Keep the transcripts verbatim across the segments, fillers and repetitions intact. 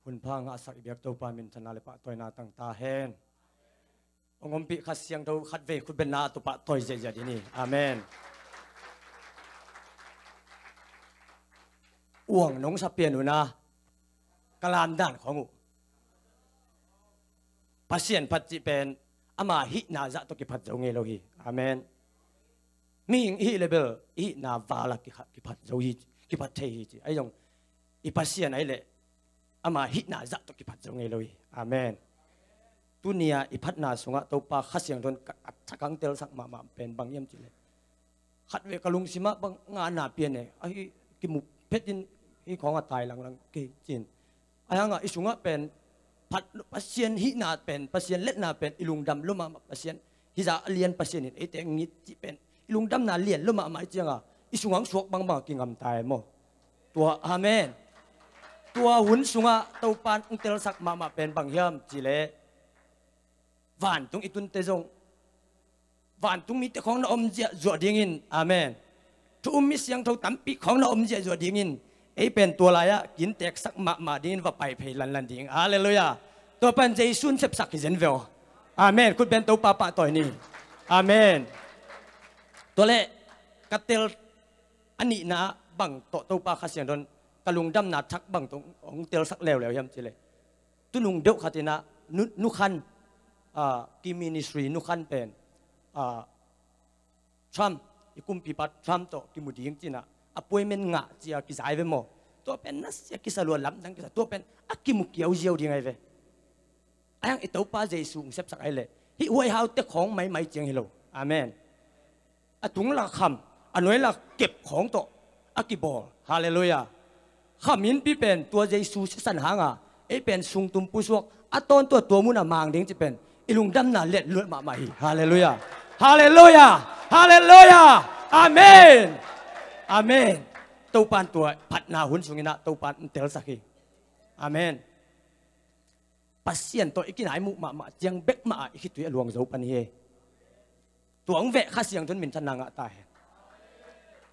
Hun pha ngahsak i biak Topa minthanna le pahtawina tang ta hen. Hong ompih Kha Siangtho khatvei khutbetna a tu pahtawi ziahziah ding hi. Amen. Uang nong sa pian uh na, ka lamdan khawng uh. Pasian phat cih pen ama hihna zah tawh kiphat zo ngei lo hi. Amen. Mihing i hih le bel i hihna val a kikha-, kiphat zo hi, kiphat thei hi ci. Ahi zong i Pasian ahih leh ama hihna zah tawh kiphat zo ngei lo hi. Amen. Tuni-a i phatna sungah Topa Kha Siangtho in ka, a thak a hong telsak mahmah pen bang hiam cih leh, khatvei ka lungsimah bang ngahna pian e, ahi kimu phetin hih khawng a tai langlang kei cin. Ahi hangah i sungah pen phat, Pasian hihna pen, Pasian letna pen i lungdam lua mahmah, Pasian hizah a lian Pasian in eite ngit cih pen i lungdamna lian lua mahmah i ciangah i sungah hong suak bangbang a kingamta e maw? Tua, amen. Tua hun sungah Topa in hong telsak mahmah pen bang hiam cih leh, vantung i tunte zong vantung mite khawng na om ziahzuah dingin, amen, thu um mi siangtho tampi khawng na om ziahzuah dingin, ei pen tua lai-ah kinteksak mahmah dingin va pai phei lanlan ding. Halleluiah. Tua pan Jesu in sepsak hi zen ve aw. Amen. Khutbeng Topa pahtawi ni. Amen. Tua leh ka tel a nihna bang tawh Topa Kha Siangtho in ka lungdamna thak bang tawh hong telsak leuleu hiam cih leh, tunung deuh khat in ah, Nu, Nu Khan, ah, ki ministry Nu Khan pen, ah, Trump, i kumpipa Trump tawh kimu ding ci-in ah appointment ngah ci-a kizai ve maw? Tua pen nasia kisa lua, lamdang kisa, tua pen a kimu kiau ziau ding ahi ve. Ahi hang i Topa Jesu hong sepsak ahih leh hih huaihaute khawng maimai ciang hi lo. Amen. A tung lak kham, a nuai lak kep khawng tawh a kibawl. Halleluiah. Kham innpi pen tua Jesu sisan hanga ei pen sungtum pusuak a tawntung a tua munah mang ding cih pen i lungdamna lian lua mahmah hi. Halleluiah. Halleluiah. Halleluiah. Amen. Amen. Topa in tua phatna hun sungin ah Topa in telsak hi. Amen. Pasian tawh i kinai muh mahmah ciang bek mah ah i khitui a luang zo pan hi. Tua hong veh Kha Siangtho in minthanna ngah ta hen.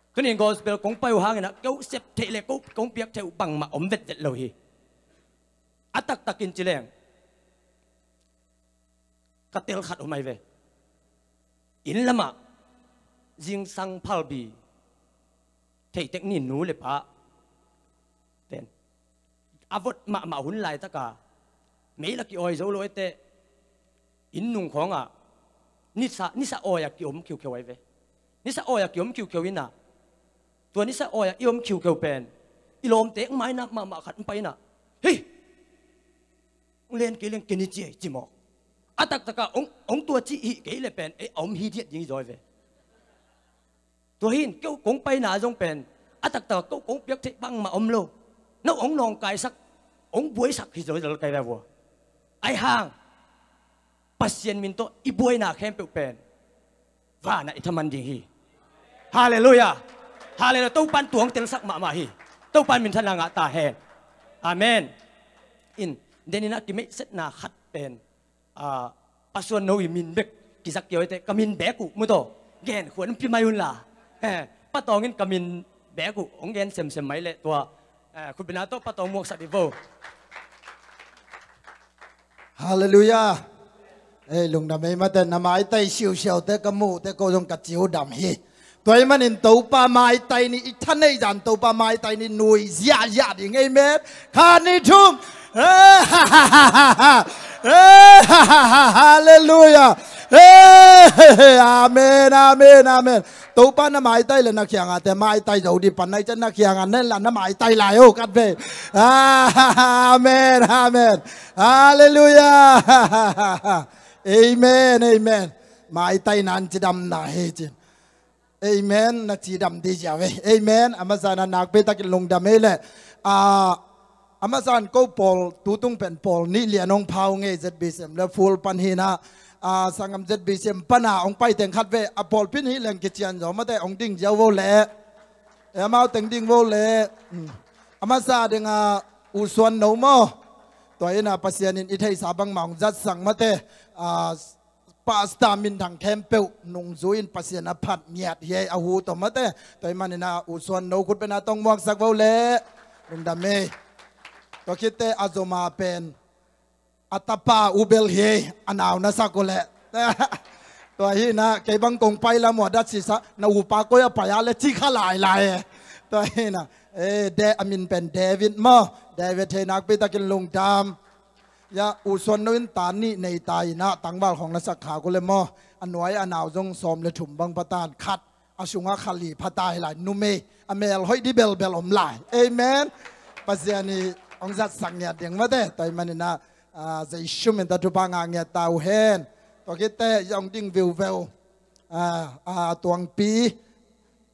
Tuni in gospel kong pai uh hangin ah ko sep theih le ko, kong piak theih uh bangmah om vetvet lo hi. A taktakin ci leng, ka tel khat om ahi ve. Inn lamah zingsang phalbi theitek ni nu le pa ten a vot mahmah hun laitaka mei la ki-awi zo lo ete, inn nung khawngah nisa, nisa awi-a ki-om khiukheu ahi ve. Nisa awi-a ki-om khiukheu in ah, tua nisa awi-a i om khiukheu pen i lawmte maina mahmah khat hong pai in ah, "Hei, hong len kei leng ken hi ci ei," ci mawk. A taktaka hong, hong tua cih hih kei le pen ei a om hi diat ding hi zaw ahi ve. Tua hi in kei kong paina zong pen a taktak kong piak theih bangmah om lo. No hong nawngkaisak, hong buaisak hi zo hi lo kai ve vua. Ahi hang Pasian min tawh i buaina khempeuh pen vanah i thaman ding hi. Halleluiah. Halleluiah. Topa in tua hong telsak mahmah hi. Topa in minthanna ngah ta hen. Amen. In, denin ah kimeihsetna khat pen, ah, Pa Suan No i min bek kizak kei uh ete, ka min bek uh mu taw, gen khuan pi mai un la. Eh, Pa Tawng in ka min bek uh hong gen semsem mai leh tua, eh, khutbetna tawh Pa Tawng muaksak dih vo. Halleluiah. Ei, lungdam ei mate, na maitai siusiaute ka muhte ko zong ka ciu dam hi. Tua ahih manin Topa maitai ni, i thaneih zan Topa maitai ni nui ziahziah ding, amen. Khat, nih, thum. Halleluiah. Amen, amen, amen. Topa na maitai le na khiangahte maitai zo dih pan nai cian na khiangah nen la na maitai lai o khat ve. Amen, amen. Halleluiah. Amen, amen. Maitai nan cidamna hi cin. Amen. Na cidam dih ziau ve. Amen. A masa in a nakpi takin lungdam ei leh. Ah, a masa in ko pawl tutung pen pawl nih lian hong pha uh ngei, Z B C M le full pan hi in ah. Ah, sanggam Z B C M pan a hong pai teng khat ve. A pawlpi in hih leng kician zaw mate, hong ding ziau vo leh. Eh, amau teng ding vo leh. Hmm. A masa dingah U Suan No maw? Tua in ah Pasian in i theihsa bangmah hong zatsak mate. Ah, Pastor minthang khempeuh nungzui in Pasian a phat ngiat hi ei, a hu tawh mate. Tua ahih manin ah U Suan No khutbetna tawh hong muaksak vo leh. Lungdam ei. Tua khitte a zoma pen a tapa u bel hi, a nau na sak uh leh. Tua hi na, kei bang kong pai lam uh a dat sisa, na upa koi a pai a le ci kha lailai e. Tua hi na, eh, de, a min pen David maw. David hei, nakpi takin lungdam. Ya, U Suan No in ta nih nei ta hi na, tangval khong na sak khak uh le maw. A nuai a nau zong sawm le thum bang pha tan, khat a sungah kha li pha ta hi lai, numei, a mel hoih di belbel om lai. Amen. Pasian in hong zatsak ngiat ding mate. Tua ahih manin ah, ah, Jesu min tawh thupha ngah ngiat ta uh hen. Tua khitte, ya, hong ding viuveu. Ah, ah, Tuangpi.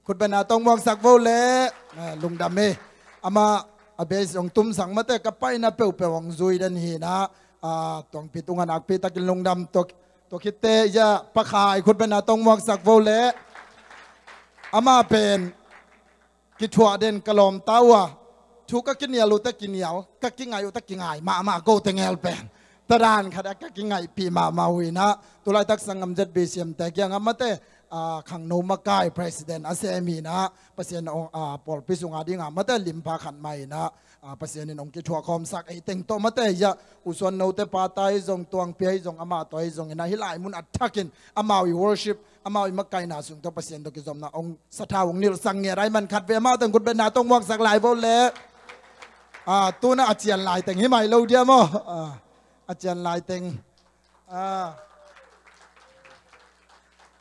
Khutbetna tawh hong muaksak vo le. Ah, lungdam hi. Amah a base hong tumsak mate, ka paina peuhpeuh hong zui den hi na. Ah, Tuangpi tungah nakpi takin lungdam. Tua, tua khitte, ya, Pa Khai, khutbetna tawh hong muaksak vo le. Amah pen kithuah den ka lawmta uh a, thu ka kinial uh teh kinial, ka kingaih uh teh kingaih mahmah, ko teng el pen. Tua dan khat ah ka kingaihpih mahmah uh hi na, tu laitak sanggam Z B C M te kiangah mate, ah, khangno makai president a sem hi na, Pasian hong, ah, pawlpi sungah dingah mate limpha khat mah hi na, ah, Pasian in hong kithuah khawmsak ei teng tawh mate, ya, U Suan No te pa ta hi zong, Tuangpi hi zong, amah tawh hi zong hi na, hih lai mun a thakin amau i worship, amau i makaihna sung tawh Pasian tawh kizopna hong sathau hong nilhsak ngiat ahih man khatvei amau teng khutbetna tawh hong muaksak lai vo le. Ah, tu na a cian lai teng hi mai lo dia maw. Ah, a cian lai teng. Ah.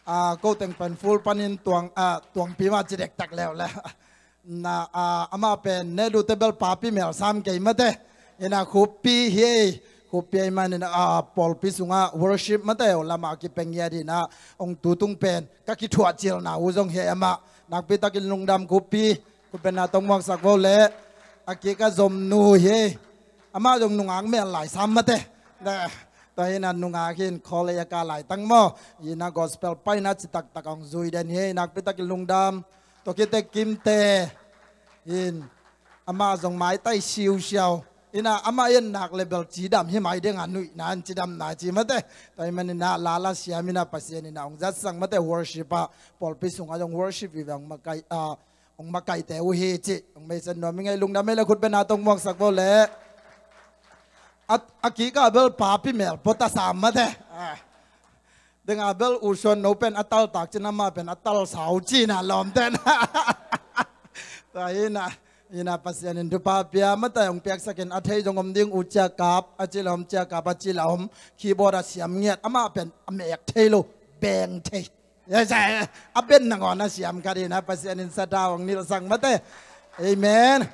Ah, ko teng pen full panin Tuang, ah, Tuangpi mah ci dektak leu le. Na, ah, amah pen ne du te bel papi mel sam kei mate. Hi na, Khuppi hi. Khuppi ahih manin ah, pawlpi sungah worship mate, lamah kipia ngiat hi na, hong tu tung pen ka kithuah cilna uh zong hi amah. Nakpi takin lungdam Khuppi. Khutbetna tawh hong muaksak vo le. A kik ah Zomnu hi. Amah zong nungak mel lai sam mate. Tua hi na, nungak hi in, college a kah lai tang maw. Hi na, gospel paina ci taktak hong zui den hi. Nakpi takin lungdam. Tua khitte Kimte. Hi in, amah zong maitai siusiau. Hi na, amah in nak le bel cidam hi mai ding a, nuihna in cidamna ci mate. Tua ahih manin ah, la la siam hi na, Pasian in ah hong zatsak mate, worship ah, pawlpi sungah zong worship vive hong makaih, ah, hong makaihte uh hi ci. Hong meisen nuam ing ei, lungdam ei le, khutbetna tawh hong muaksak vo le. A, a kik ah bel papi mel pua ta sam mate. Ah. Deng ah bel U Suan No pen a taltak cin, amah pen a talsau cin a lawmten. Tua hi na, hi na, Pasian in thupha pia mate, hong piaksak in, a thei zong om ding, U Cia Kap a ci la om, Cia Kap a ci la om, keyboard a siam ngiat, amah pen a mek thei lo, beng thei. Ya, ya, ya. A ben nangawn a siam khat hi na, Pasian in sathau hong nilhsak mate. Amen.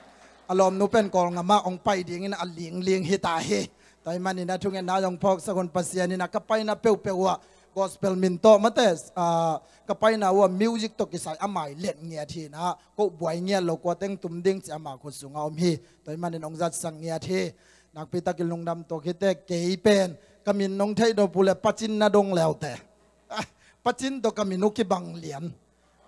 A lawmnu pen Kawlngam ah hong pai dingin a lingling hi ta hi. Tua ahih manin ah thungetna zong phawksak un, Pasian in ah ka paina peuhpeuh uh ah gospel min tawh mate, ah, ka paina uh ah music tawh kisai a mai let ngiat hi na, ko buai ngiat lo, kua teng tum ding ci, amah khut sungah om hi. Tua ahih manin hong zatsak ngiat hi. Nakpi takin lungdam. Tua khitte kei pen ka min nong theih nop uh le Pa Cin na dong leute. Ah, Pa Cin tawh ka min uh kibang lian.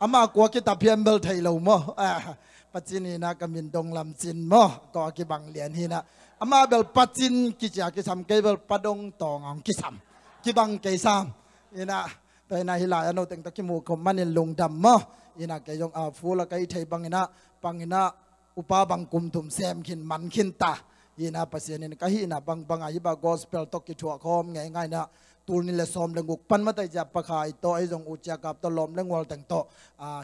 Amah kua kitap hiam bel thei lo maw. Ah, Pa Cin hi na, ka min dong lam cin maw. Kua kibang lian hi na. Amah bel Pa Cin kici a kisam, kei bel Pa Dong Tawng hong kisam. Kibang kei sam. Hi na, tua hi na, hih lai a no teng tawh kimu khop manin lungdam maw. Hi na, kei zong, ah, full a ka hih theih bangin ah, bangin ah, upa bang kum thum sem khin, man khin ta. Hi na, Pasian in ka hihna bangbang ah hih bang gospel tawh kithuah khawm ngeingai na, tul nih le sawm le guk pan mate, Cia Pa Khai tawh, ei zong U Cia Kap tawh, lawm le ngual teng tawh, ah,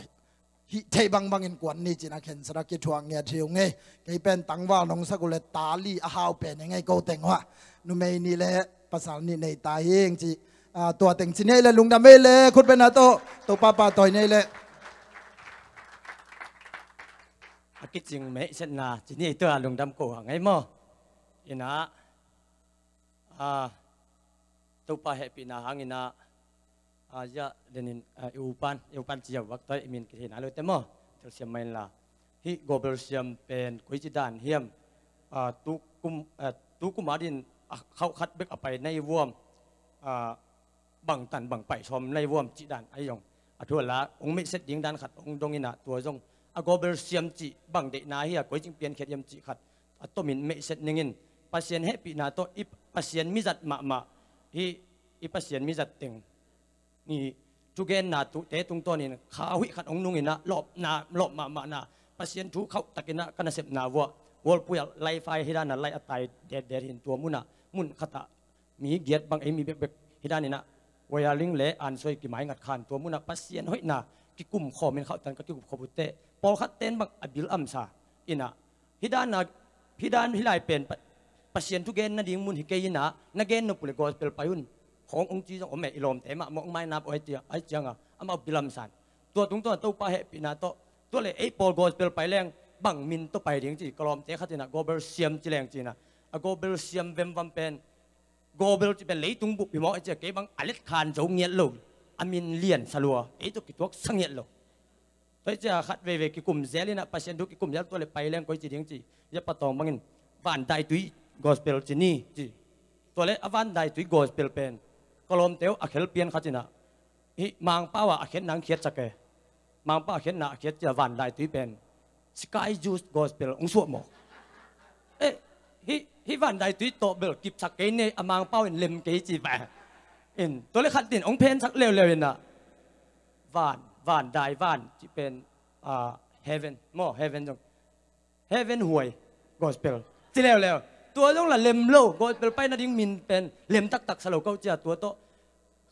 hih theih bangbangin kuan ni cin a khensat a kithuah ngiat hi ung ei. Kei pen tangval nong sak uh le ta li a hau pen hi ing ei, ko teng uh ah. Numei nih le pasal nih nei ta hi ing ci. Ah, tua teng ci ni ei le, lungdam ei le, khutbetna tawh Topa pahtawi ni ei le. A kicing meihsetna ci ni ei, tua lungdam ko hang ei maw. Hi na, ah, Topa hehpihna hangin ah, ah, ya, lenin, ah, i upan, i upan ci a vak, tua i min kitheihna lo te maw. Telsiam mah inla. Hih gospel siam pen koici dan hiam? Ah, tu kum, ah, tu kum a din, ah, khauh khat bek a pai na hi vuam. Ah, bang tan bang pai sawm na hi vuam cih dan ahi zong, a thu a la hong meihset ding dan khat hong dong in ah, tua zong a gospel siam cih bang deihna hi a, koi cing piankhiat hiam cih khat a tomin meihset ning in, Pasian hehpihna tawh i Pasian mizat mahmah, hih i Pasian mizat teng i thugenna tuh te tungtawnin kha huih khat hong nung in ah, lawpna, lawp mahmahna, Pasian thu khauh takin ah ka nasepna vuah World Puai ah lai fai hi dan a lai a tai detdet hi in tua mun ah mun khat ah mi giat bang ei mi bekbek hi dan in ah wiring le ansoi kimai ngat khan tua mun ah Pasian hoihna kikum khawm in khauhtan ka kikum khawm uh teh pawlkhat ten bang a bil amsa in ah hi dan a hi dan hi lai pen Pa- Pasian thu gen nading mun hi kei in ah na gen nop uh leh gospel pai un khawng ong ci zong om e i lawmte mah mawk mai nap uh ai ciang a amah bil amsa in tua tungtawn a Topa hehpihna tawh tua le ei pawl gospel pai leng bang min tawh pai ding ci ka lawmte khat in ah gospel siam ci leng ci in ah a gospel siam vemvam pen gospel ci pen leitung bup hi mawk ei ci a kei bang a let khan zo ngiat lo a min lian sa lua ei tawh kituak sa ngiat lo. Tua ei ci a khat veivei kikum zel in ah Pasian thu kikum zel tua le pai leng koi ci ding ci ya patawng bangin van daitui gospel ci ni ci tua le a van daitui gospel pen ka lawmte uh a khel pian khat in ah hih Mangpau ah a khiatna ang khiatsak e. Mangpau a khiatna a khiat cia van daitui pen Sky Juice Gospel ong suah mawk. Eh, hih hih van daitui tawh bel kipsak kei nei a Mangpau in lem kei ci va. In tua le khat tin ong phensak leuleu in ah van van dai van ci pen ah, heaven maw heaven zong heaven huai gospel ci leuleu. Tua zong la lem lo gospel pai nading min pen lem taktak sa lo kau cia tua tawh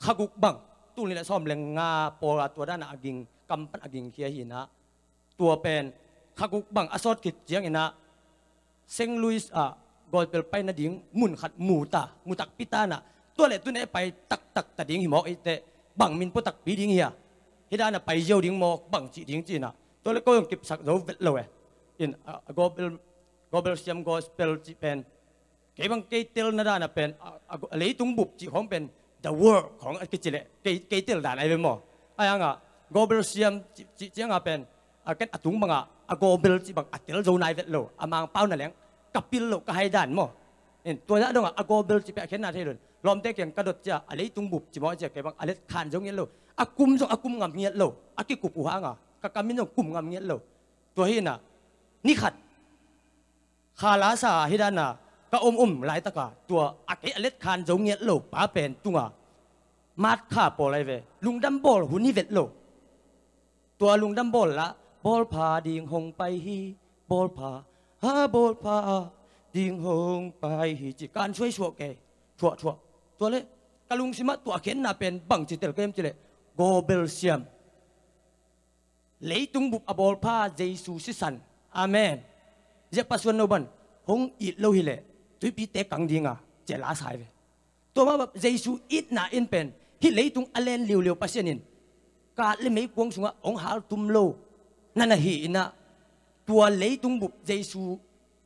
khaguk bang tul nih le sawm le nga pawl a tua dan a ging kam pan a ging khia hi in ah tua pen khaguk bang a sawt khit ciang in ah Saint Louis ah gospel pai nading mun khat mu ta mu takpi ta in ah tua le tu ne pai taktak ta ding hi mawk ei teh bang min pua takpi ding hi a hi dan a pai ziau ding mawk bang cih ding ci in ah tua le ko zong kipsak zo vet lo e. In ah gospel gospel siam gospel cih pen kei bang kei telna dan a pen a, a, a leitung bup cih khawng pen the world khawng a kici leh kei, kei tel dan ai ve maw. Ai ang a gospel siam cih, cih ciang a pen a ken a tung bang a a gospel cih bang a tel zo nai vet lo a Mangpau na leng ka pil lo ka hai dan maw. In tua zah dong a a gospel cih pen a khenna thei lo in lawmte kiang ka dot cia a leitung bup ci maw cia kei bang a let khan zo ngiat lo a kum zong a kum ngam ngiat lo a kikup uh hang a ka kam in zong kum ngam ngiat lo. Tua hi in ah ni khat kha la sa hi dan a ka om om laitaka tua a kei a let khan zo ngiat lo pa pen tunga mat kha pawl ai ve lungdam bawl hun hi vet lo. Tua lungdam bawl la bawl pha ding hong pai hi bawl pha ha bawl pha ding hong pai hi ci kan suai suah kei thuah thuah tua le ka lungsim ah tua khenna pen bang ci tel kem ci le gospel siam leitung bup a bawlpha Jesu sisan. Amen. Ziah pasuan no ban hong it lo hileh tuipite kang dinga cia la sai ve. Tua mah bap Jesu itna in pen hih leitung a len liuliu Pasian in kat le meikuang sungah hong haltum lo na na hi inah tua leitung bup Jesu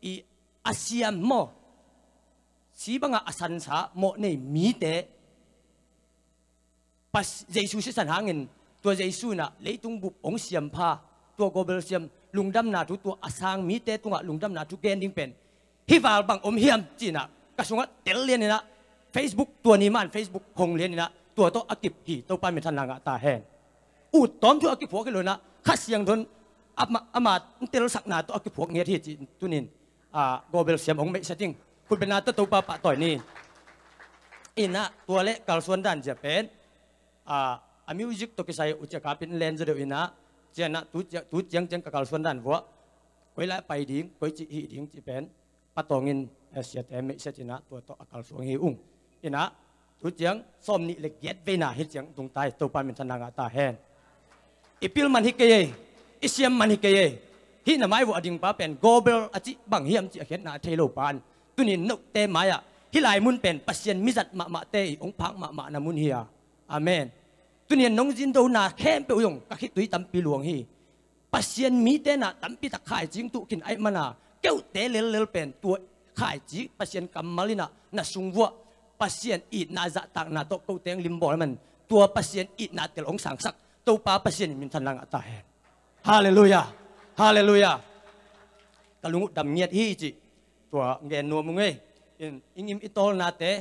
i a siam maw si bangah a sansa mawh nei mite Pas, Jesu sisan hangin tua Jesu inah leitung bup hong siampha tua gospel siam lungdamna thu tua a sang mite tungah lungdamna thu gen ding pen hih val bang om hiam cinah ka sungah tel lianinah Facebook tua ni man Facebook hong lianinah tua tawh a kip hi Topa minthanna ngah ta hen. Ut tawm thu a kiphuak hi lo inah Kha Siangtho in ama, ama telsakna tawh a kiphuak ngiat hi ci tunin a gospel siam hong meihsa ding khutbetna tawh Topa pahtawi ni. Inah tua le kalsuan dan zia pen a, a music tawh kisai uh cia kapin len zaw deuh inah cianah tu ciang ciang ka kalsuan dan vuah koi lai pai ding koi cih hih ding cih pen patawngin siate meihsa cinah tua tawh a kalsuang hi ung. Inah tu ciang sawm nih le giat veina hi ciang tungtai Topa minthanna ngah ta hen. I pil man hi kei ei, i siam man hi kei ei. Hih na mai vuah a ding pa pen gospel a cih bang hiam cih a khiatna a thei lo pan tunin note mai-ah hih lai mun pen Pasian mizat mahmahte i hong phak mahmahna mun hi a. Amen. Tunian nong zindona khempeuh zong ka khitui tampi luang hi. Pasian mite na tampi tak khaici tuh khin aih mana keuhte lellel pen tua khaici Pasian kammal inah na sungvuah Pasian itna zahtakna tawh kote hong limbawl man tua Pasian itna tel hong sangsak Topa Pasian in minthanna ngah ta hen. Halleluiah. Halleluiah. Ka lung uh dam ngiat hi cih tua ngen nuam ung ei. In i ngim i tawlnate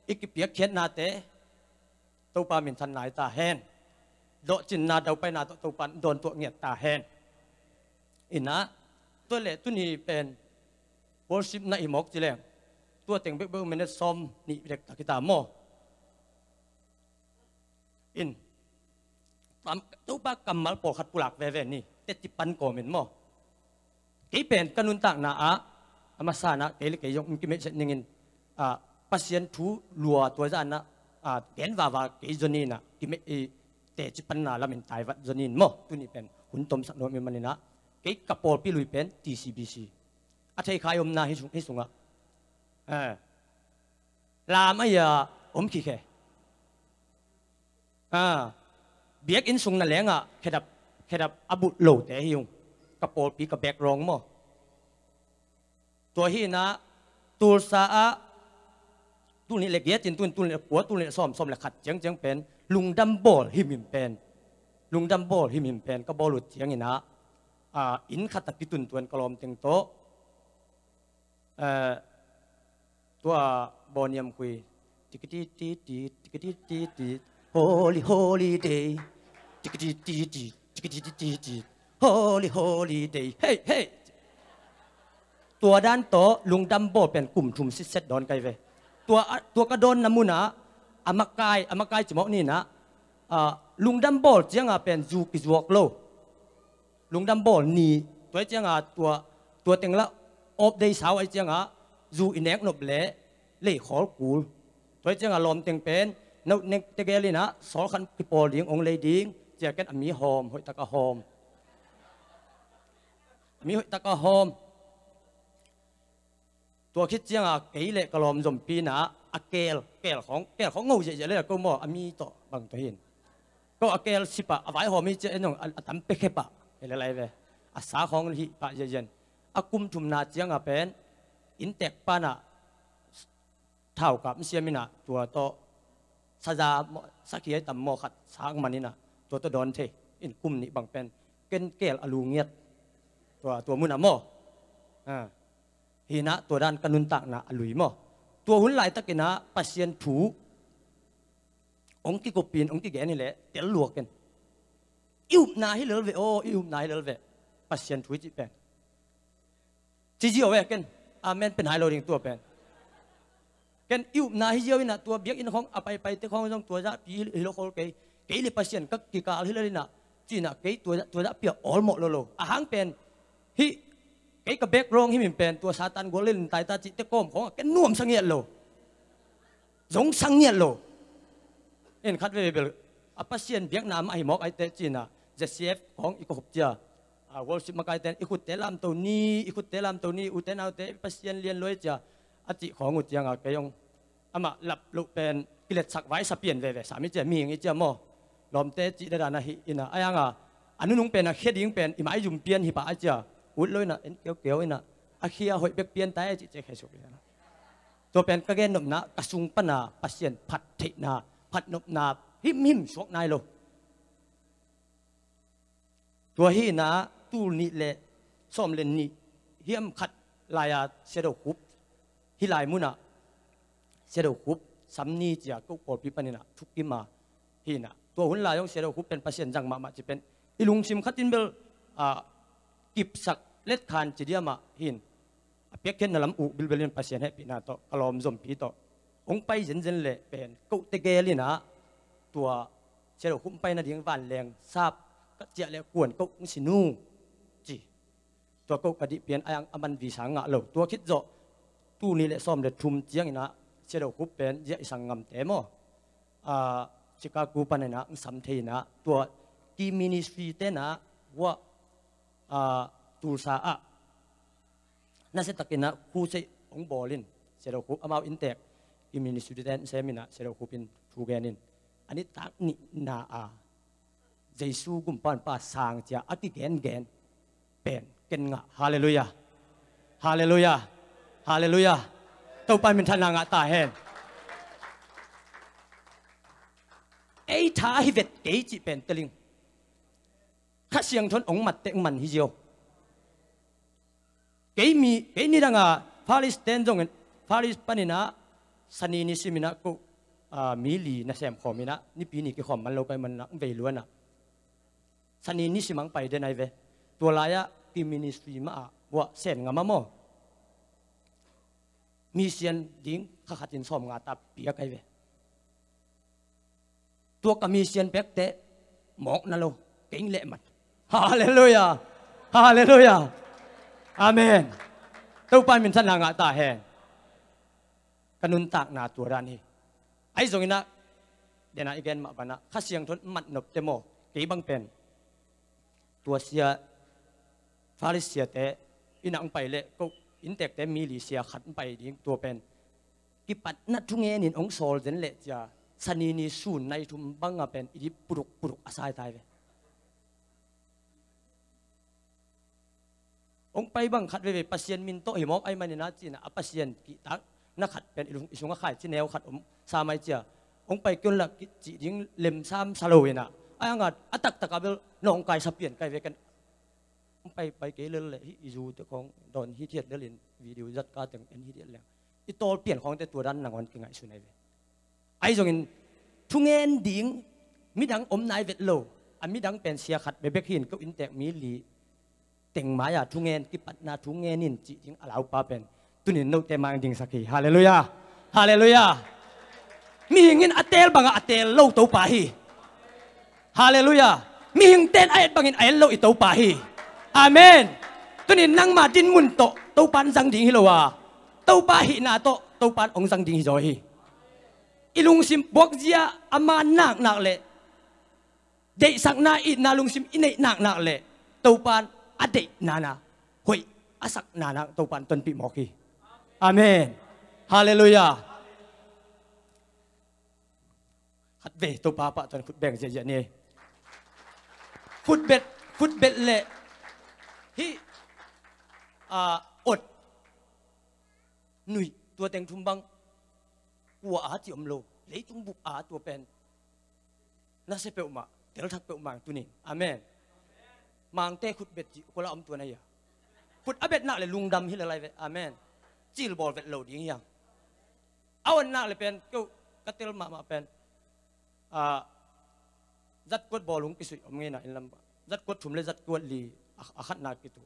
i kipiakkhiatnate Topa minthanna hi ta hen. Dawhcinna daupaina tawh Topa in dawntuah ngiat ta hen. Inah tua le tuni pen worship na i mawk ci leng tua teng bekbek minute sawm nih dek tak hi ta maw? In Topa kammal pawlkhat pulak veve ni teti pan kawmin maw? Kei pen ka nuntakna ah a masa in ah kei le kei zong kimeihset ningin, ah, Pasian thu lua tua zah in ah, ah, gen vava kei zong in ah kimeih i teci panna lamin taivat zong in maw, tuni pen hun tomsak nuam i hih manin ah kei ka pawlpi lui pen T C B C. A thei khai omna hi sung, hi sungah, eh, lam a ia om khikhe. Ah, biakinn sung na lengah khedap, khedap a bulh lote hi ung. Ka pawlpi ka background maw. Tua hi in ah Tulsa ah tul nih le giat in tun tul nih le kua, tul nih le sawm, sawm le khat ciangciang pen lungdam bawl himhim pen, lungdam bawl himhim pen ka bawl uh ciangin ah, ah, inn khat ah kituntuan ka lawmteng tawh, eh, tua bawniam khui, tikitititi, tikitititi, holy, holy day, tikitititi, tikitititi, holy, holy day, hey, hey. Tua dan tawh lungdam bawl pen kum thum sitset dawn kai ve. Tua, tua ka dawnna munah a makai, a makai cimawh ni in ah, ah, lungdam bawl ciangah pen zu kizuak lo. Lungdam bawl ni, tua ciangah tua, tua teng lah off day sau ai ciangah zu i nek nop leh lei khawl kul. Tua ciangah lawmteng pen no nek tegel in ah sawlkhan kipawl ding ong lei ding, cia ken a mi hawm, hoih taka hawm. A mi hoih taka hawm. Tua khit ciangah kei le ka lawm zompi in ah a keel, keel khawng, keel khawng ngo ziahziah le ko maw, a mi tawh bang tawh hin. Ko a keel sipah a vaihawm hi ciah en zong a, a tam pekhe pah hi le lai ve. A sa khawng hih pah ziahziah. A kum thumna ciangah pen inntek pan ah thaukap siam in ah tua tawh saza maw, sakhi ai tam maw khat sak man in ah tua tawh dawn thei in kum nih bang pen ken keel a lu ngiat. Tua, tua munah maw. Ah. Hi in ah tua dan ka nuntakna a lui maw. Tua hun laitakin ah Pasian thu ong kikupin ong kigen hileh tel luak ken. I upna hi lel ve aw, i upna hi lel ve. Pasian thu i cih pen ci ziau ve ken. Amen pen hai lo ding tua pen. Ken i upna hi ziau in ah tua biakinn khawng a paipaite khawng zong tua zahpi hi lo khol kei. Kei le Pasian ka kikal hi lel in ah ci in ah kei tua zah, tua zahpi ah awlmawh lo lo. A hang pen hih kei ka background himhim pen tua Satan gual le limtai ta cihte kawm khawngah ken nuamsa ngiat lo. Zongsa ngiat lo. En khat veve bel a Pasian biakna mah hi mawk aite ci in ah Z C F khawng i ka khop cia, ah, worship makaite in i khutte lamto ni, i khutte lamto ni, ute naute Pasian lian luai cia a cih khawng uh ciangah kei zong amah lap loh pen kiletsak vai sa pian veve, sa mi cia mihing i cia maw. Lawmte cih dadan ahi in ah, a yang a a nunung pen a khia ding pen i maizum pian hi pah a cia ut lo in ah en keukeu in ah a khia hoih bek pian ta e cih cia khesuk in ah. Tua pen ka gen nopna ka sung pana Pasian phat theihna, phat nopna himhim suak nai lo. Tua hi in ah tul nih le sawm le nih hiam khat lai-a Sia Do Khup, hih lai munah Sia Do Khup sam ni cia ko pawlpi panin ah thukim a hi in ah. Tua hun lai zong Sia Do Khup pen Pasian zang mahmah ci pen i lungsim khatin bel, ah, kipsak letkhan ci diam ah hi in. A piakkhiatna lam uh bilbel in Pasian hehpihna tawh ka lawm zompi tawh hong pai zenzen leh pen kote gel in ah tua Sia Do Khup pai nading vanleng sap ka ciah leh kuan ko hong sin uh ci. Tua ko ka dih pian a yang a man visa ngah lo. Tua khit zawh tul nih le sawm le thum ciang in ah Sia Do Khup pen ziah i sanggamte maw, ah, Chicago pan in ah hong sam thei in ah tua Ki Ministry te in ah uah, ah, Tulsa ah nasia takin ah crusade hong bawl in Sia Do Khup amau inntek Ki Ministry te in sem in ah Sia Do Khup in thu gen in a nitak nihna a Jesu gumpa pa sang cia a kigengen pen ken ngah. Halleluiah. Halleluiah. Halleluiah. Topa minthanna ngah ta hen. Ei tha hi vet kei cih pen teling. Kha Siangtho in hong mat teh hong man hi zio. Kei mi, kei nidang a Faris ten zongin, Faris panin ah Sani ni simin ah ko, ah, mi li na sem khawm in ah Nipi ni kikhawm man lo kai man ah vei luan ah Sani ni simang pai den ai ve. Tua lai-ah Ki Ministry mah ah uah Sen ngam ah maw, mission ding kha khatin sawm nga ta piak ai ve. Tua ka mission pekte mawk na lo, keng leh man. Halleluiah. Halleluiah. Amen. Topa minthanna ngah ta hen. Ka nuntakna tua dan hi. Ahi zongin ah, dena i gen mah banah Kha Siangtho in mat nop te maw, kei bang pen tua sia, Farisi siate inn ah hong pai leh ko inntekte mi li sia khat hong pai ding, tua pen kipatna thungen in hong sawl zen leh cia, sanini sun nai thum banga pen i dip puduk puduk a sai tai ve. Hong pai bang khat veve Pasian min tawh hi mawk ahih manin ah ci-in ah, a Pasian kihtakna khat pen i lung, i sungah khaici neu khat om sam ai cia. Hong pai kei un la cih ding lemsam sa lo in ah, a hang a, a taktak a bel nawngkai sa pian kai ve ken. Hong pai pai kei lel leh hih i zute khawng dawn hithiat lel in, video zatka teng en hithiat leng, i tawl pian khawngte tua dan nangawn kingaihsun ai ve. Ahi zongin thungen ding midang om nai vet lo. A midang pen sia khat bekbek hi in, ko inntek mi li teng mai-a thungen, kipatna thungen in cih ding a laupa pen tunin note mang dingsak hi. Halleluiah. Halleluiah. Mihing in a teel bangah a teel lo Topa hi. Halleluiah. Mihingte in a et bangin a et lo i Topa hi. Amen. Tunin nangma dinmun tawh Topa in zang ding hi lo a, Topa hihna tawh Topa in hong zang ding hi zaw hi. I lungsim buakzia ama naknak leh deihsakna, itna lungsim i neih naknak leh Topa in a deihna na hoih a sakna na Topa in tonpih mawk hi. Amen. Halleluiah. Khat vei Topa pahtawi in khut beng ziahziah ni. Khutbet, khutbet leh hih, ah, ot, nuih, tua teng thum bang kua a ci om lo. Leitung bup a tua pen nasia peuhmah, telthak peuhmah tunin. Amen. Mangte khutbet cih kua la om tua na hi a. Khut a bet nak leh lungdam hi lel ai ve. Amen. Cilbawl vet lo ding hi hang. A ot nak leh pen, keu ka tel mahmah pen, ah, zatkuat bawlung kisuih om ngei na inn lam. Zatkuat thum leh zatkuat li a, a khatna kituh.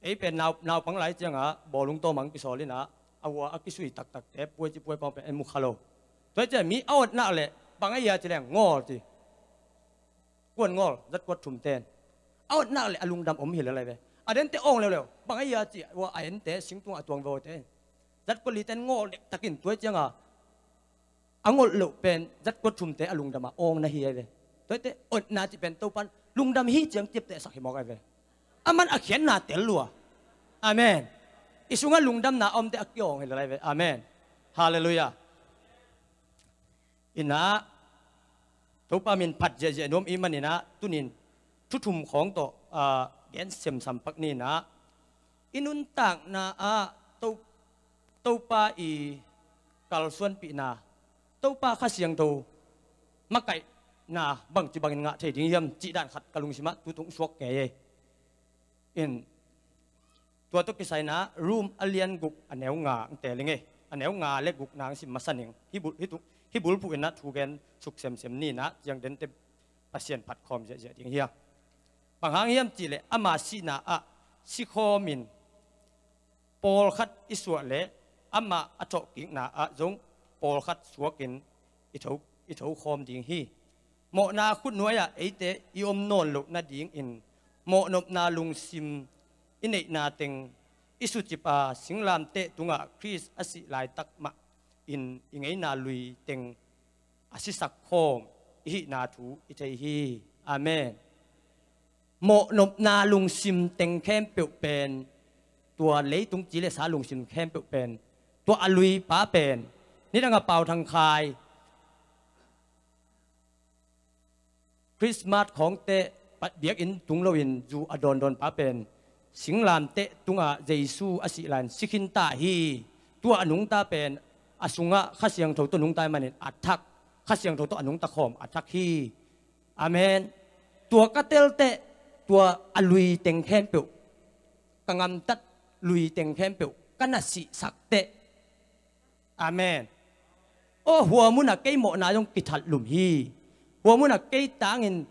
Ei pen nau, naupang lai ciangah bawlung tawmang kisawl in ah, a hua a kisuih taktakte puai ci puai pawng pen en mu kha lo. Tua ciah mi a ot nak leh bang a hia ci leng ngawl ci. Kuan ngawl, zatkuat thum ten. A ot nak leh a lungdam om hi lel ai ve. A dente awng leuleu. Bang a hia ci, hua a ente singtungah a tuang ve te. Zatkuat li ten ngawl dektakin tua ciangah a ngolh loh pen zatkuat thumte a lungdam a awng na hi ai ve. Tuate otna cih pen Topan lungdam hi ciang ciaptehsak hi mawk ai ve. Aman a khiatna tel lua. Amen. I sungah lungdamna a omte a kiawng hi lel ai ve. Amen. Halleluiah. Inah Topa min phat ziahziah nuam i hih maninah tunin thu thum khawng tawh, ah, gen semsam pak ninah i nuntakna ah To, Topa i kalsuanpihna, Topa Kha Siangtho makaihna bangci bangin ngah thei ding hiam cih dan khat ka lungsimah tutung suak ngei ei. In, tua tawh kisaina Rom a lian guk a neu nga ang teel ing ei. A neu nga le guk nang sim masa ning. Hih bul, hih tu, hih bulphuh innah thu gen suk semsem ninah ciang dente Pasian phat khawm ziahziah ding hiam. Bang hang hiam cihleh ama sihna ah sikhawmin pawlkhat i suah leh amah a thawhkikna ah zong pawlkhat suakin i tho, i tho khawm ding hi. Mawhna khutnuai-ah eite i om nawn loh nadingin mawhnopna lungsim i neihna teng i sucip a singlamteh tungah Khrist a sih laitak mah in i ngeina lui teng a sisak khawm i hihna thu i thei hi. Amen. Mawhnopna lungsim teng khempeuh pen, tua leitung ci le sa lungsim khempeuh pen, tua a luipa pen, nidang a Pau Thang Khai Christmas khawngte biakinn tung loin zu a dawndawnpa pen singlamteh tungah Jesu a sih lai-in si khinta hi. Tua a nungta pen a sungah Kha Siangtho tawh nungta ahih manin a thak, Kha Siangtho tawh a nungta khawm a thak hi. Amen. Tua ka telteh, tua a lui teng khempeuh, ka ngamtat lui teng khempeuh ka na sihsakteh, amen, aw, hua munah kei mawhna zong kithatlum hi. Hua munah kei tangin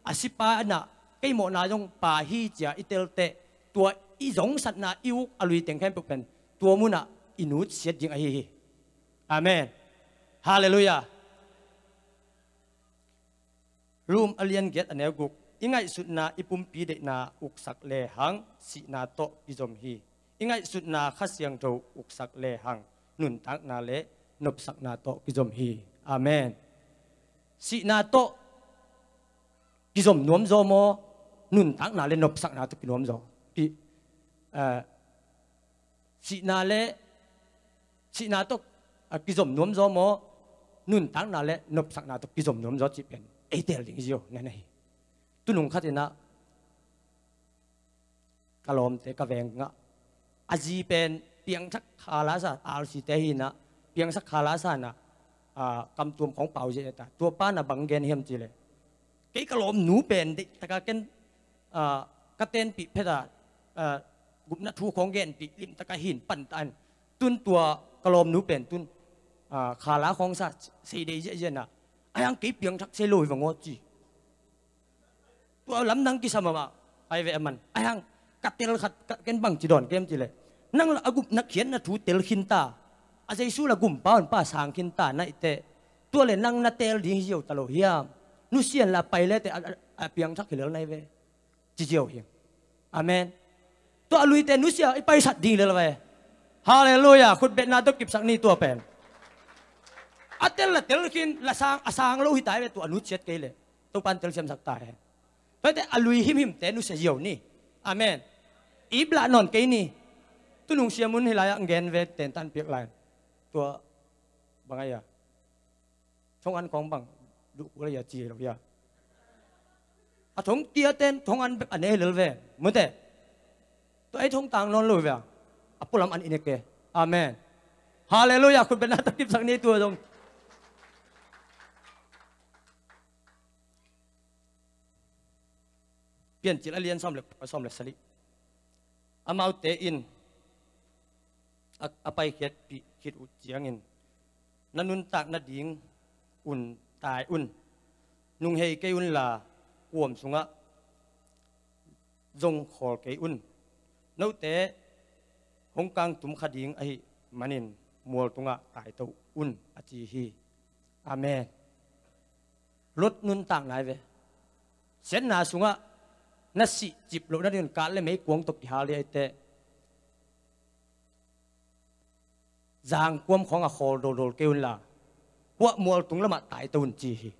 a sipa inah kei mawhna zong pha hi cia i telteh, tua i zongsatna i uk a lui teng khempeuh pen tua munah i nutsiat ding ahi hi. Amen. Halleluiah. Rom a lian giat a neu guk. I ngaihsutna i pumpi deihna uksak lehang sihna tawh kizom hi. I ngaihsutna Kha Siangtho uksak lehang nuntakna le nopsakna tawh kizom hi. Amen. Sihna tawh kizom nuamzaw maw, nuntakna le nopsakna tawh kinuamzaw? Ki, eh, sihna le, sihna tawh, ah, kizom nuamzaw maw, nuntakna le nopsakna tawh kizom nuamzaw cih pen ei teel ding hi ziau na hi. Tunung khat in ah ka lawmte ka veng ah, a zi pen piangthak kha la sa, R C te hi in ah, piangthak kha la sa in ah, ah, kamtuam khawng pau ziahziah ta. Tua pa in ah bang gen hiam cih leh, kei ka lawmnu pen deih taka ken, ah, ka tenpih phet a, ah, gupna thu khawng genpih limtaka hin pan ta in, tun tua ka lawmnu pen tun, ah, kha la khawng sa, sei dei ziahziah in ah, a hiang kei piangthak sei lo hi vang aw ci. Tua lamdang kisam a mah, ai ve a man. A hiang ka tel khat, ka, ken bang ci dawn kem cih leh, nang la a gupna khiatna thu tel khin ta, a Jesu la gumpa honpa sang khin ta na hi teh, tua le nang na teel ding hi ziau ta lo hiam? Nusia in la pai le teh a, a, a piangthak hi lel na hi ve, ci ziau hi. Amen. Tua a luite nusia i paisat ding lel ve. Halleluiah. Khutbetna tawh kipsak ni tua pen. A tel la tel khin, la sang, a sang lo hi ta hi ve, tua a nusiat kei leh. Topa in telsiamsak ta hen. Tua hi teh a lui himhimte nusia ziau ni. Amen. Ip lah nawn kei ni. Tunung siamun hi lai-ah gen ve, tentan piak lai. Tua bang a hia, thong an khawng bang duh kul a hia ci lo hia. A thong kia ten thong an bek a ne hi lel ve. Mute. Tua ei thong tang nawn lo ve a. A pualam an i ne ke. Amen. Halleluiah. Khutbetna tawh kipsak ni tua zong. Piancil a lian sawm le, sawm le sagih. Amaute in a, a paikhiatpih khit uh ciangin, na nuntak nading un tai un. Nunghei kei unla, kuam sungah zong khawl kei un. Note hong kangtum kha ding ahih manin mual tungah taito un, a ci hi. Amen. Lot nuntakna hi ve. Siatna sungah na sih cip loh nadingun kat le meikuang tawh kihal hi a hi teh, zangkuam khawng a khawl doldol kei unla, kuah mual tung lamah taito un ci hi.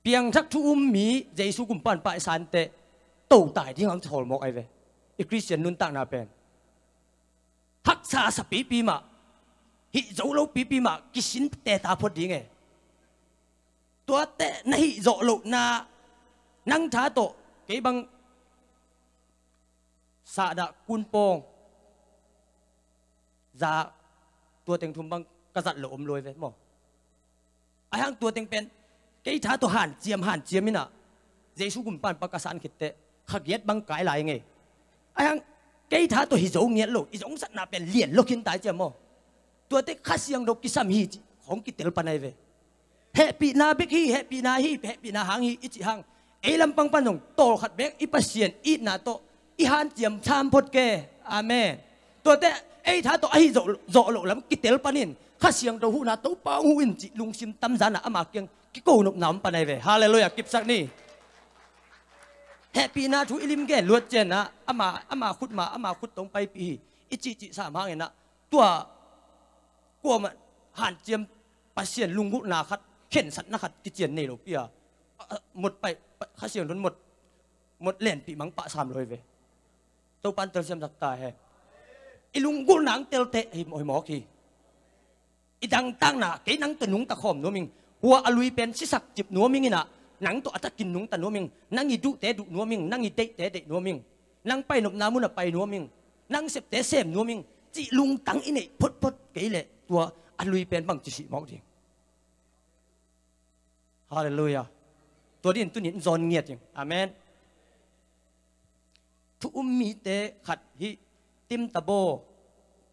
Piangthak thu um mi Jesu gumpa in paihsan teh, to tai ding hang thawl mawk a hi ve. I Khristian nuntakna pen haksa sa pipi mah, hih zo lo pipi mah, kisin teta phot ding e. Tuate na hih zawh lohna, nang tha tawh kei bang sahdah kunpawng za, tua teng thum bang ka zat lo om lo hi ve maw? A hiang tua teng pen kei tha tawh hanciam hanciam in ah, Jesu gumpa in pa ka san khit teh kha giat bang kai lai ngei. A hiang kei tha tawh hi zo ngiat lo, i zongsatna pen lian lo khin tai ciam maw? Tuate Kha Siangtho kisam hi cih khawng kitel pan a hi ve. Hehpihna bek hi, hehpihna hi, hehpihna hang hi i cih hang, ei lam pang pan zong tawlkhat bek i Pasian itna tawh i hanciam sam phot ke. Amen. Tuate ei tha tawh ahi zawh, zawh loh lam kitel panin Kha Siangtho huhna Topa hong huh in cih lungsim tamzanah ama kiang kiko nopna om pan a hi ve. Halleluiah. Kipsak ni. Hehpihna thu i lim gen luat cianah ama, ama khut mah, ama khut tawh hong paipih hi i cihcih sam hanginah, tua kuamah hanciam, Pasian lunggulhna khat, khensatna khat kician nei lopi a, a, a, mot paih, paih, Kha Siangtho in mot, mot lenpih mang pah sam lo hi ve. Topa in telsiamsak ta hen. I lunggulhna ang telteh hi, hi mawk hi. I dangtakna, kei nang tawh nungta khawm nuam ing. Hua a lui pen sisak cip nuam ing inah, nang tawh a takin nungta nuam ing. Nang i duhte duh nuam ing, nang i deihte deih nuam ing. Nang painopna munah pai nuam ing. Nang septe sem nuam ing, cih lungtang i neih photphot kei leh tua a lui pen bangci sih mawk ding? Halleluiah. Tua dingin tuni in zawn ngiat ing. Amen. Thu um mite khat hih Tim Tebow,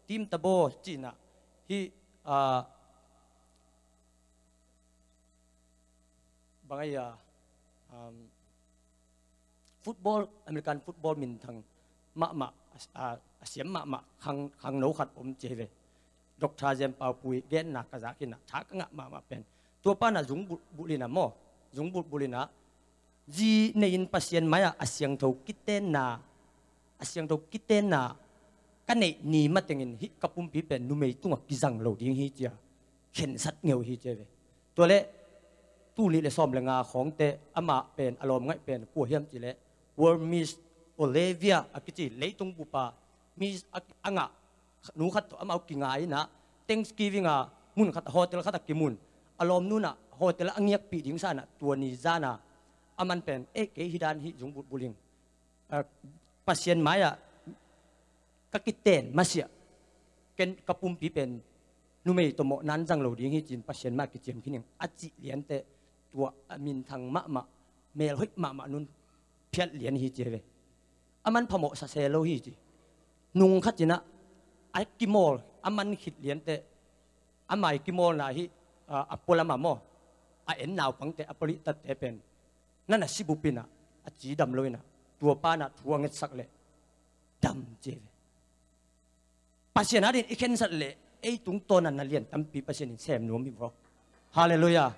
Tim Tebow cihna hih, ah, bang a hia, um, football, American football minthang mahmah, a, a, a siam mahmah khang, khangno khat om ci hi ve. Doctor Zem Pau Pui genna ka zak inah, tha ka ngah mahmah pen. Tua panah zung bulh, bulh inah maw, zung bulh, bulh inah, Zi nei-in Pasian mai-ah a siangtho kitenna, a siangtho kitenna ka neih ni matengin hih ka pumpi pen numei tungah kizang lo ding hi, ci-a khensat ngeu hi, ci ve. Tua leh tul nih le sawm le nga khawngte amah pen a lawmngaih pen kua hiam cih leh World Miss Olivia a kici leitung bupa Miss a, a ngah nu khat tawh amau kingai inah Thanksgiving a mun khat, hotel khat a kimun. A lawmnu inah hotel a ngiakpih ding sa inah tua ni zan a aman pen, "Eh, kei hi dan hi, zung bulbul ing. Ah, Pasian mai-ah ka kiten masiah, ken ka pumpi pen numei tawh mawh nan zang lo ding hi," ci-in Pasian mai-ah kiciam khin ing a cih lianteh tua a minthang mahmah, melhoih mahmah nun phiat lian hi, ci ve. Aman phamawh sa se lo hi, ci. Nung khat inah a kimawl, aman khit lianteh amai kimawlna hi, a, a pualam a maw, a en naupangte, a palittatte pen na na sibup inah a cidam lo inah tua pa inah thu a ngetsak leh dam, ci ve. Pasian adin i khensat leh ei tungtawn a na lian tampi Pasian in sem nuam hi vua. Halleluiah.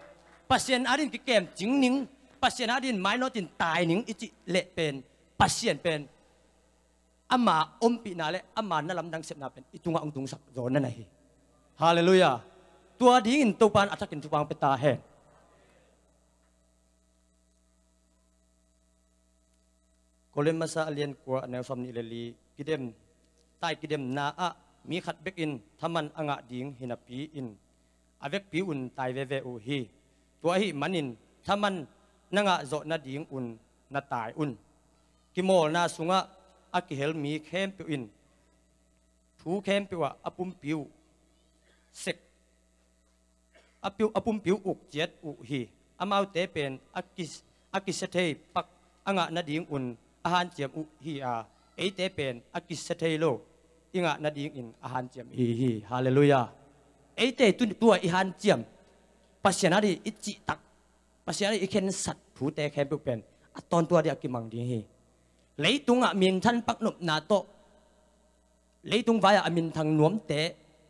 Pasian adin kikem cing ning, Pasian adin mainawtin tai ning i cih leh pen Pasian pen ama ompihna le ama na lamdang sepna pen i tungah hong tungsak zaw na na hi. Halleluiah. Tua dingin Topa in a thakin thupha hong pia ta hen. Korin masa a lian kua, a neu sawm nih le li. Kidem, tai kidemna ah mi khat bekin thaman a ngah ding hi napi-in a vekpi un tai veve uh hi. Tua ahih manin thaman na ngah zawh nadingun na tai un. Kimawlna sungah a kihel mi khempeuh in thu khempeuh ah a pumpi uh sek, a piu, a pumpi uh uk ciat uh hi. Amaute pen a ki, a kisia thei pak a ngah nadingun a hanciam uh hi a, eite pen a kisia thei lo i ngah nadingin a hanciam i hi hi. Halleluiah. Eite tu, tua i hanciam, Pasian adin i cihtak, Pasian adin i khensat thute khempeuh pen a tawntung adin a kimang ding hi. Leitungah minthan paknopna tawh, leitung vai-ah a minthang nuamte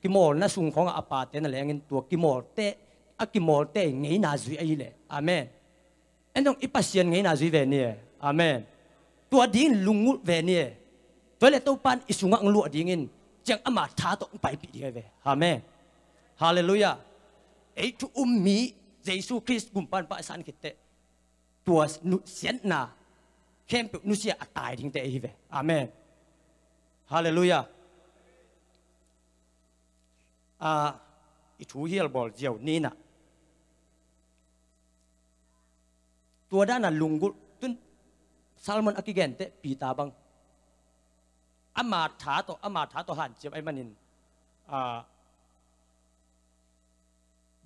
kimawlna sung khawngah a pate na lengin tua kimawlte, a kimawlte ngeina zui ahih leh. Amen. En zong i Pasian ngeina zui ve ni e. Amen. Tua dingin lunggulh ve ni e. Tua leh Topa in i sungah hong luah dingin ciang ama tha tawh hong paipih ding hi ve. Amen. Halleluiah. Ei thu um mi Jesu Khrist gumpa in paisan khitteh tua nu, siatna khempeuh nusia a tai dingte ahi ve. Amen. Halleluiah. Ah, i thu hial bawl ziau ni inah tua dan a lunggulh tun Salmon a kigenteh Peter bang ama tha tawh, ama tha tawh hanciam ahih manin, ah,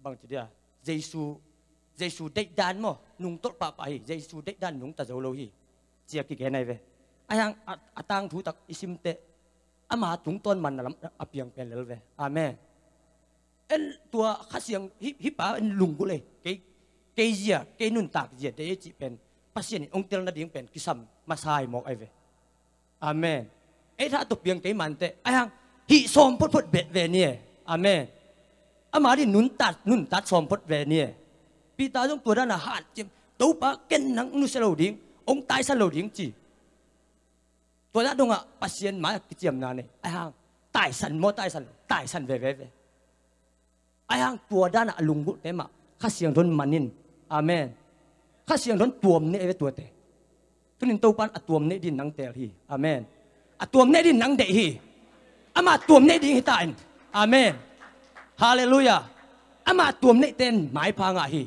bangci dia, Jesu, Jesu deihdan maw, nungtolh pahpah hi, Jesu deihdan nungta zo lo hi, ci-a kigen ahi ve. Ahi hang a, a tangthu tak i simteh ama tungtawn manna lam a piang pen lel ve. Amen. En tua Kha Siang, hih, hih pa en lunggulh ei, kei, kei zia, kei nuntak zia deih ei cih pen Pasian in hong tel nading pen kisam masa hi mawk ahi ve. Amen. Ei tha tawh piang kei manteh ahi hang hih sawm photphot ve, ve ni e. Amen. Ama ding nuntat, nuntat sawm phot ve ni e. Peter zong tua dan a hanciam, Topa ken nang nusia lo ding, hong taisan lo ding ci. Tua dah dongah Pasian mai-ah kiciamna nei. Ahi hang taisan maw, taisan lo, taisan veve ve. Ahi hang tua dan a lunggulhte mah Kha Siangtho in man in. Amen. Kha Siangtho in tuam neih ve tuate. Tunin Topa in a tuam neih din nang teel hi. Amen. A tuam neih din nang deih hi. Ama tuam neih ding hi ta in. Amen. Halleluiah. Ama tuam neihte in maipha ngah hi.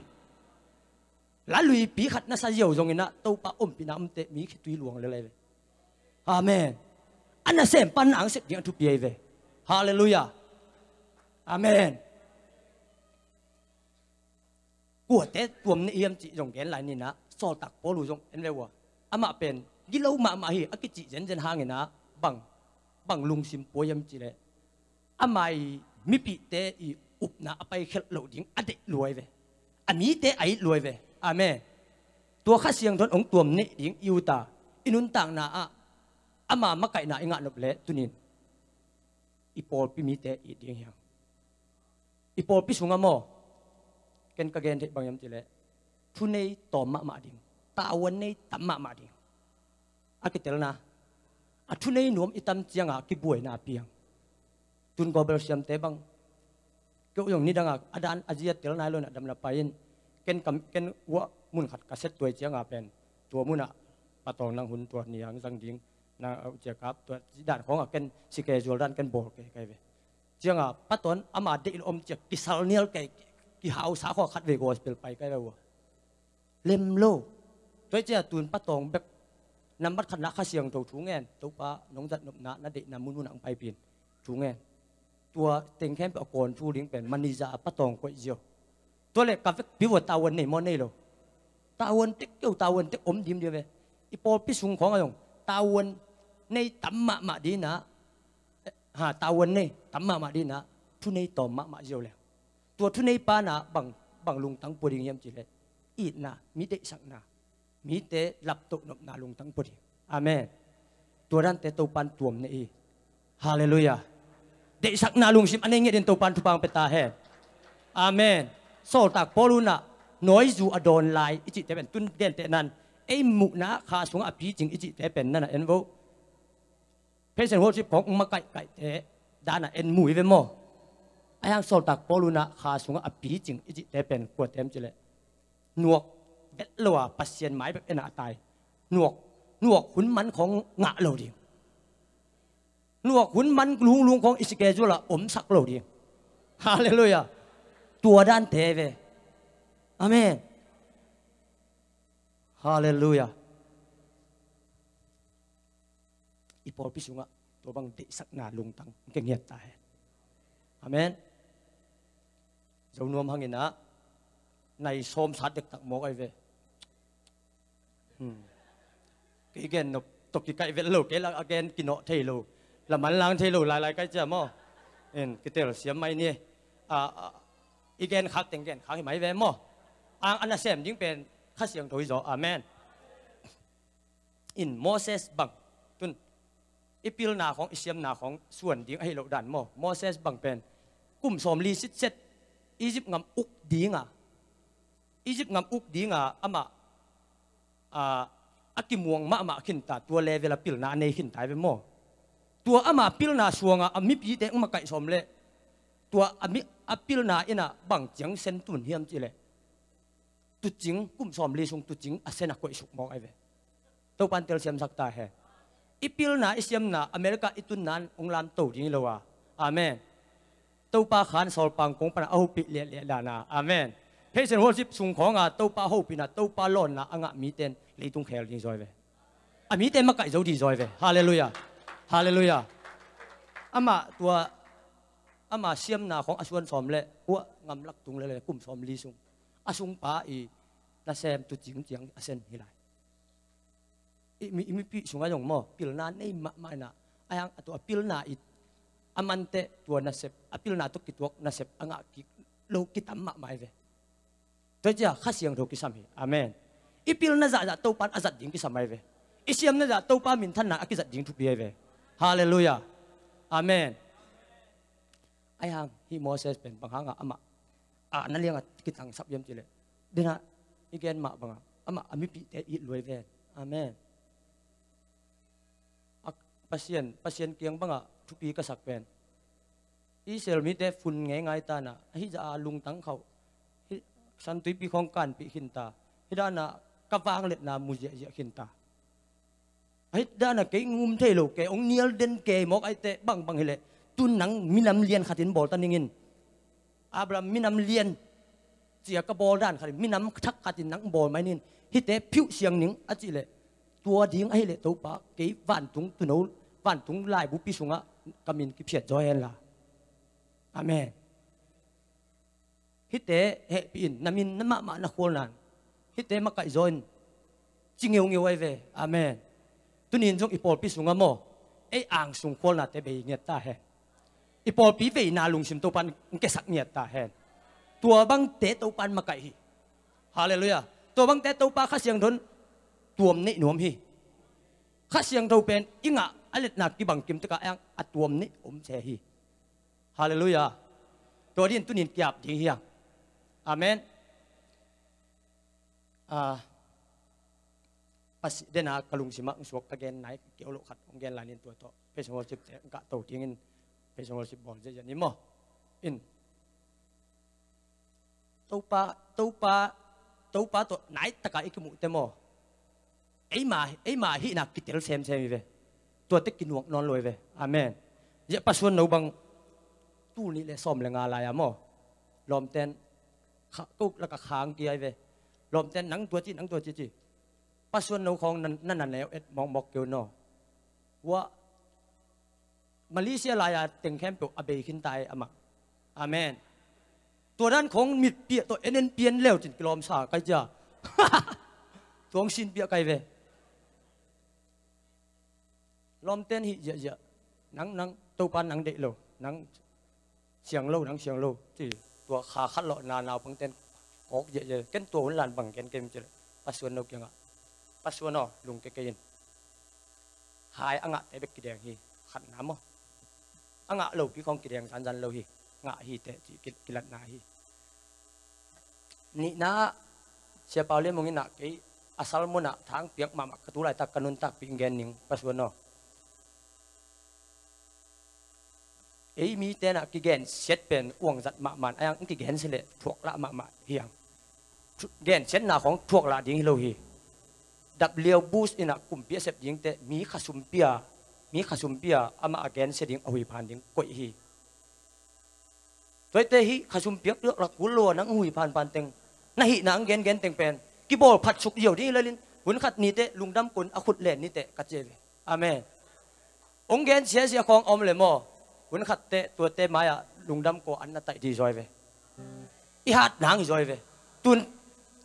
Laluipi khat na sa ziau zongin ah Topa ompihna omte mi khitui luang lel ahi ve. Amen. A nasempa in na hong sep ding a thupi ahi ve. Halleluiah. Amen. Kuate tuam neih hiam cih zong gen lai ni nah, sawltak Paul uh zong en ve uh a. Amah pen gilo mahmah hi a kicih zenzen hangin ah bang, bang lungsim pua hiam cih leh, ama i mipihte i upna a paikhelh loh ding a deih lua hi ve. A mite a it lua hi ve. Amen. Tua Kha Siangtho in hong tuam neih ding i ut a, i nuntakna ah ama makaihna i ngah nop leh tunin i pawlpi mite it ding hi hang. I pawlpi sungah maw, ken ka gen theih bang hiam cih leh, thunei tawm mahmah ding, Tavuan nei tam mahmah ding. A kitelna, a thunei nuam i tam ciangah kibuaina piang. Tun gospel siamte bang, keu zong nidangah a dan a zia tel nai lo in a dam na pai in, ken kam, ken uah mun khat ka set tuai ciangah pen, tua munah patawng nang hun tua niang zang ding, na, uh, ciakap tua dan khawngah ken schedule dan ken bawl kei kai ve. Ciangah patawng ama deih lo om ciak kisal nial kei, kihausa khawng khat ve gospel pai kai ve ua. Lem lo. Tua hi ciah tun patawng bek nambat khatna Kha Siangtho thu ngen. Topa nong zat nopna na deihna munmunah ang paipin thu ngen. Tua teng khempeuh a kawn thu ding pen manager a patawng koih zio. Tua le ka vekpi vua tavuan nei maw nei lo? Tavuan tek keu, tavuan tek om dimdim ve. I pawlpi sung khawng a zong tavuan nei tam mahmah dinah, eh, ha, tavuan nei tam mahmah dinah thunei tawm mahmah zio le. Tua thunei pana bang, bang lungtang pua ding hiam cih leh itna, mi deihsakna, mite laptoh nopna lungtang pua ding. Amen. Tua dante Topan tuam nei hi. Halleluiah. Deihsakna lungsim a nei ngiat in Topan thupha pia ta hen. Amen. Sawltak Paul unah nawizu a dawn lai i cihte pen tun genteh nan, ei muhna kha sungah a picing i cihte pen nana en vo. Praise and worship khawng makaihkaihte danah en mu hi ve maw? Ahi hang sawltak Paul unah kha sungah a picing i cihte pen kuate em cih leh nuak vet lo a Pasian mai bek enah a tai. Nuak, nuak hun man khawng ngah lo ding. Nuak hun man lunglung khawng i schedule ah omsak lo ding. Halleluiah. Tua dante ve. Amen. Halleluiah. I pawlpi sungah tua bang deihsakna lungtang ka ngiat ta hen. Amen. Zo nuam hanginah nai sawm sat dektak mawk ai ve. Hmm. Kei gen nop tawh kikaih vet lo, kei lak a gen kinawh thei lo, laman lang thei lo, lailai kai cia maw? En, kitel siam mai ni. A, a, i gen khak teng gen khak hi mai ve maw? Ang a nasem ding pen Kha Siangtho hi zaw. Amen. In Moses bang tun i pilna khawng, i siamna khawng suan ding ahi loh dan maw? Moses bang pen kum sawmli sitset Egypt ngam uk dinga, Egypt ngam uk dinga amah, a, a kimuang mahmah khinta, tua level a pilna a nei khinta hi ve maw? Tua ama pilna suanga a mipite ang makaih sawm leh tua a mi, a pilna inah bang ciang sen tun hiam cih leh tucing, kum sawmli sung tucing a sen a koihsuk mawk ai ve. Topan telsiamsak ta hen. I pilna, i siamna, America i tunna'n ong lamto ding hi lo a. Amen. Topa khan sawlpang kong pana a hopih liatliat dana. Amen. Praise and worship sung khawnga Topa hopihna, Topa lawnna a ngah miten leitung khel ding zawi ve. A mite makaih zo ding zawi ve. Halleluiah. Halleluiah. Amah tua, ama siamna khawng a suan sawm leh kuah ngamlak tung leh kum sawmli sung a sungpa i nasem tucing ciang a sen hi lai. I mi, i mipih sungah zong maw, pilna nei mahmah inah, a hiang a tua pilna i a manteh tua nasep, a pilna tawh kituak nasep a ngah kik lo kitam mahmah hi ve. Tua cia Kha Siangtho kisam hi. Amen. I pilna zahzah Topan a zat ding kisam ahi ve. I siamna zah Topa minthanna a kizat ding thupi ahi ve. Halleluiah. Amen. Ahi hang hih Moses pen bang hangah amah a na liangah kitangsap hiam cih leh, denah i gen mah bangah amah a mipihte it luai ven. Amen. A Pasian, Pasian kiang bangah thupi ka sak pen Israel mite fun ngeingai tanah, ahi zah a lungtang khauh, hih San Tuipi khawng kanpih khinta, hih danah ka vangliatna mu ziahziah khinta. Ahi danah kei ngum thei lo, kei ong nial den kei mawk ahi teh bangbang hileh, tun nang minam lian khatin bawl ta ningin. Abraham minam lian cia ka bawl dan khatin, minam thak khatin nang bawl mai nin, hihte phiuh siang ning a cih leh, tua ding ahih leh Topa, kei vantung tuuno, vantung laibupi sungah ka min kiphiat zaw hen la. Amen. Hihte hehpih in, na min na mahmah na khualna in hihte makaih zaw in, ci ngeungeu ahi ve. Amen. Tuni in zong i pawlpi sungah maw, ei angsung khualnate bei ngiat ta hen. I pawlpi veina lungsim Topan kiasak ngiat ta hen. Tua bangte Topan makaih hi. Halleluiah. Tua bangte Topa Kha Siangtho in tuam neih nuam hi. Kha Siangtho pen i ngah a letna kibangkim tekah a tuam neih om se hi. Halleluiah. Tua dingin tuni in kiap ding hi hang. Amen. Ah, A si dena ka lungsimah hong suak ka gen nai kei lo khat hong gen lai ning tua tawh. Praise and worship te hong kahto dingin praise and worship bawl ziahziah ni maw. In. Topa, Topa, Topa tawh nai taka i kimuh te maw. Eima, eima hihna kitel semsem hi ve. Tuate kinuak nawn lo hi ve. Amen. Ziah pasuan no bang tul nih le sawm le nga lai-a maw. Lawmten, kha, ko laka khang kia hi ve. Lawmten nang tua ci, nang tua ci ci. Pasuan no khawng na, na, na neu et mawkmawk keu naw. Ua, Malaysia lai-a teng khempeuh a bei khin ta hi amah. Amen. Tua dan khawng mitpiah tawh en en pian leu cin kilawmsa kai cia. Tuang sin piah kai ve. Lawmten hih ziahziah. Nang, nang, Topa nang deih lo. Nang siang lo, nang siang lo. Ci, tua kha khat lawh na naupangten kawk ziahziah. Ken tua hun lan bang ken kem ci le. Pasuan no kiangah. Pasuan aw, lungke kei in. Hai a ngahte bek kideng hi. Khatna maw. A ngah lopi khawng kideng zanzan lo hi. Ngah hi teh ci ki, kilatna hi. Nihna, Sia Pau Lian Mung in ah kei a sermon ah thang piak mahmah ka tu laitak ka nuntakpih in gen ning pasuan aw. Ei mite in ah kigen siat pen uangzat mahmah in a yang in kigen si leh thuaklah mahmah hi ang. Thu, gen siatna khawng thuaklah ding hi lo hi. W Bush in ah kumpi a sep ding teh mi khasum pia, mi khasum pia amah a gen sia ding a huiphan ding koih hi. Tuaite hih khasum piak lak kul lo a nang hui phanphan teng na hihna ang gengen teng pen kibawl phatsuk ziau ding hi lalin hun khat nite lungdam kun a khut len nite ka ci ve. Amen. Ong gen siasia khawng om le maw, hun khatte tuate mai-ah lungdam kaw an na taih di zawi ve. I hat nang hi zawi ve. Tun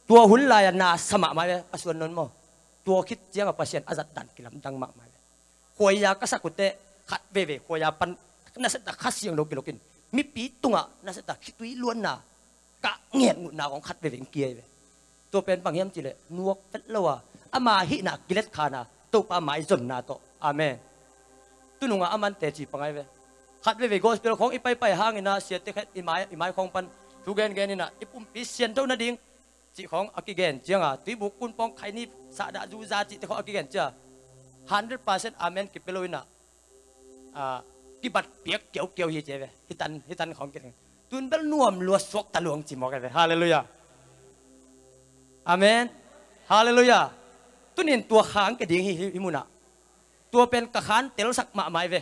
tua hun lai-a na sa mahmah ve a suan non maw. Tua khit ciangah Pasian a zat dan kilamdang mahmah ve. Khuaia ka sak uh teh khat veve khuaia pan nasetak Kha Siangtho kilokin mipi tungah nasetak khitui luanna ka ngen ngutna kong khat veve in kiai ve. Tua pen bang hiam cileh nuak vet lo a ama hihna kilet khana Topa mai zonna tawh. Amen. Tununga aman teci pangai ve. Khat veve gospel khong i paipai hangina siate khat i mai, i mai khong pan thu gengen ina i pumpi sianto nading cih khawng a kigen cianga tuibuk kunpawng khaini sahdah zuza cihte khawng a kigen cia hundred percent amen kipia lo ina, ah, kibat piak kiaukiau hi cia ve. Hitan, hitan khawng kigen tun bel nuam lua suak ta luang ci mawk e ve. Halleluiah. Amen. Halleluiah. Tunin tua khang ke ding hi, hi, hi munah tua pen ka khan telsak mahmai ve.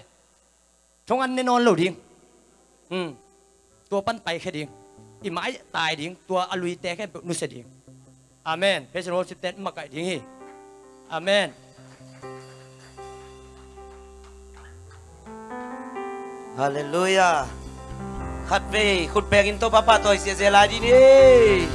Thong an ne nawn lo ding. Hmm. Tua pan paikhia ding. I mai tai ding. Tua a luite khempeuh nusia ding. Amen. Praise and worship ten makaih ding hi. Amen. Halleluiah. Khat vei khut bengin Topa pahtawi siasia lai ding hi.